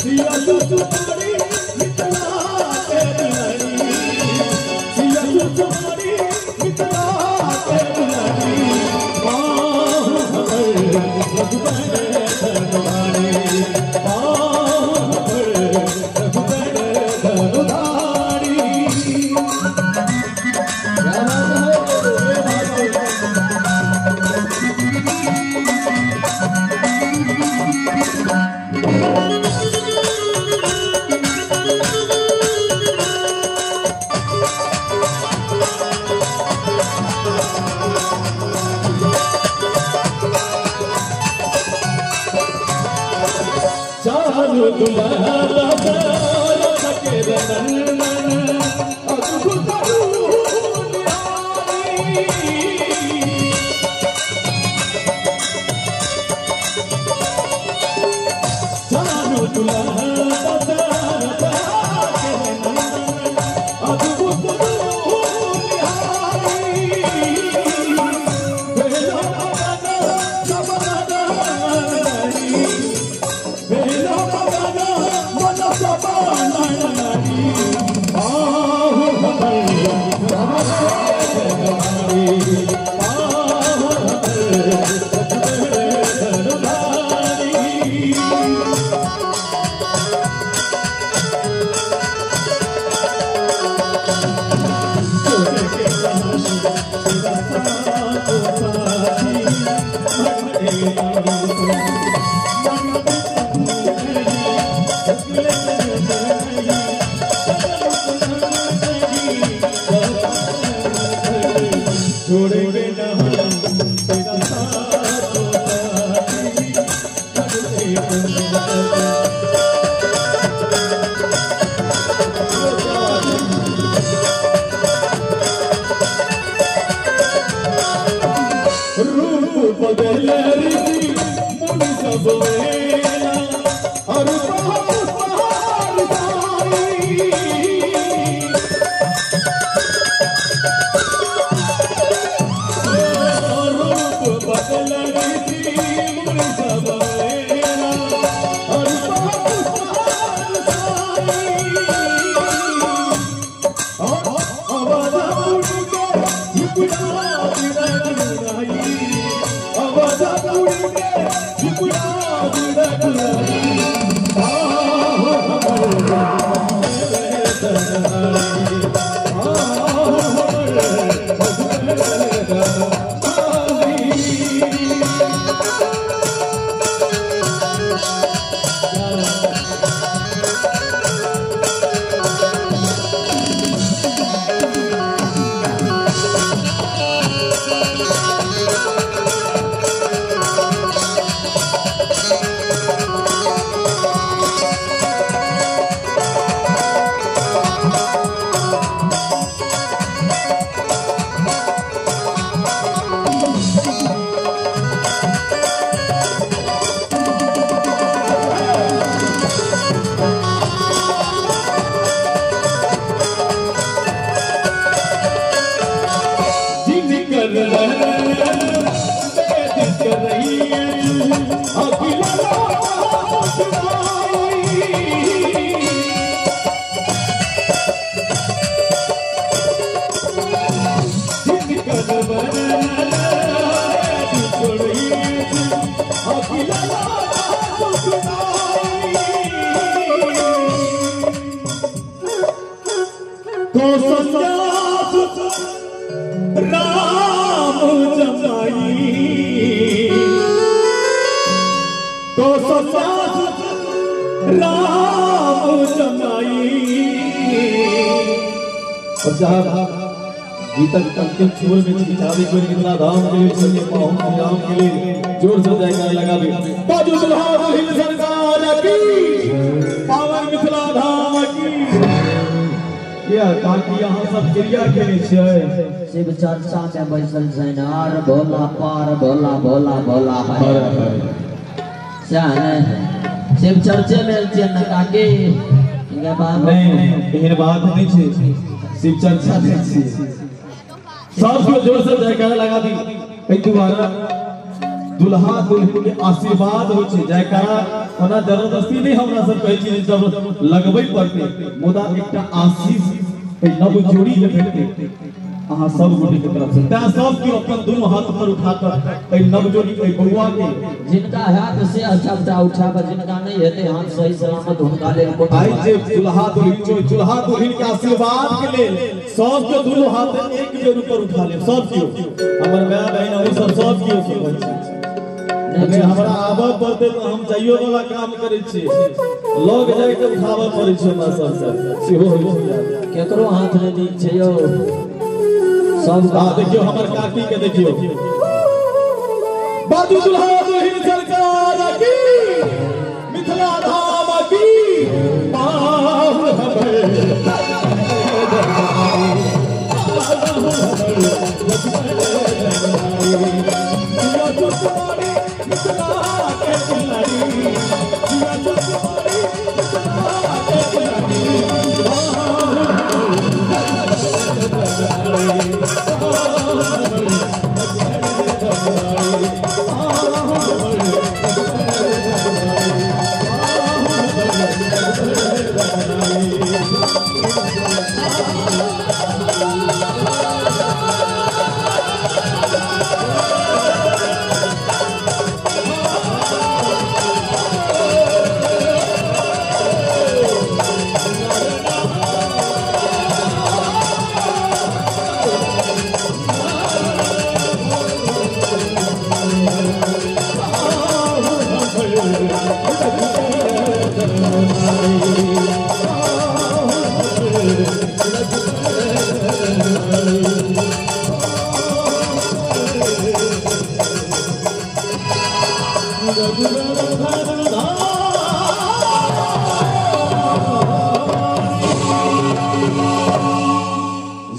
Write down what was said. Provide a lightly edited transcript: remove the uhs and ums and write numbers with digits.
सिया सुकुमारी मिथिला के दुलारी सिया सुकुमारी मिथिला के दुलारी बाहु हमर रघुबर धनुधारी बाहु हमर रघुबर धनुधारी। चारू दुलारा के नंदन अद्भुत रूप निहारी चारू दुलारा के नंदन अद्भुत रूप निहारी बेलो रूप बदल ऋषि मुनि सब वेला और रूप बदल ऋषि मुनि सब वेला और राम जमाई तो राम जमाई। और साहब गीता के अंतिम छोर में छिटावे को मिथिला धाम के लिए सके पाहुन राम के लिए जोर से जयकार लगा दे। बाजू दुल्हा दुल्हन सरकार की पावन मिथिला धाम की। या ताकि यहाँ सब क्रिया के लिए छै शिव चर्चा में बैसल छै आर भोला पार भोला भोला भोला हर हर शिव चर्चे में छियै न काकी नहीं एहन बात नहीं छै शिव चर्चा नहीं छै। सब को जोर से जयकारा लगा दी। एहि दुआरे दुल्हा दुल्हन के आशीर्वाद होइ छै जयकारा ओना जबरदस्ती नहीं हमरा सब कहै छी जब लगबै पड़तै, मुदा एकटा आशीष एहि नव जोड़ी के भेटतै अहाँ सब गोटे के तरफ से। तैं सब केओ अपन दुनू हाथ पर उठाकर एहि नव जोड़ी एहि बउआ के जिनका हाथ से सबटा उठाबे, जिनका नहीं हेतै हाथ सही सलामत हुनका लेल कोनो आइ जे दुल्हा दुल्हिन छै, दुल्हा दुल्हिन के आशीर्वाद के लेल सब के दुनू हाथ एक बेर ऊपर उठा लेब सब केओ। हमर माय बहिन अहूँ सब सब केओ सब छी। नहि हमरा आबऽ पड़तै तऽ हम जाइयो वाला काम करै छी, लग जाय के उठाबऽ पड़ै छै हमरा सबसे, सेहो होइ छै। केकरो हाथ नहि नीक छै यौ सब। आ देखियो हमर काकी के देखियो, बाजू दुल्हा दुल्हिन सरकार की, मिथिला